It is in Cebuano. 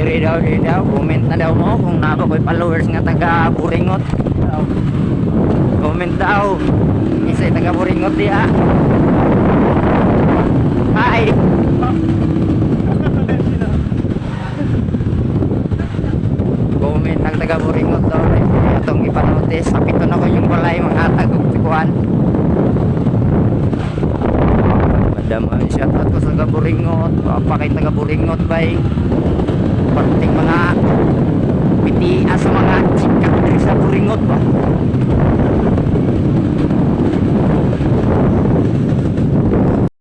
Diri daw, diri daw. Comment na daw mo kung naa ba ko'y followers nga taga Buringot. Comment daw. Isa taga Buringot diha. Hi. Comment ang taga Buringot daw. Atong ipanotice. Sapito na ko yung balay mga hatag og tikuan. Madam, ay, shout out ko sa taga Buringot. Pa kay taga Buringot bay. Parting mga pitias sa mga chika diri sa Buringot ba.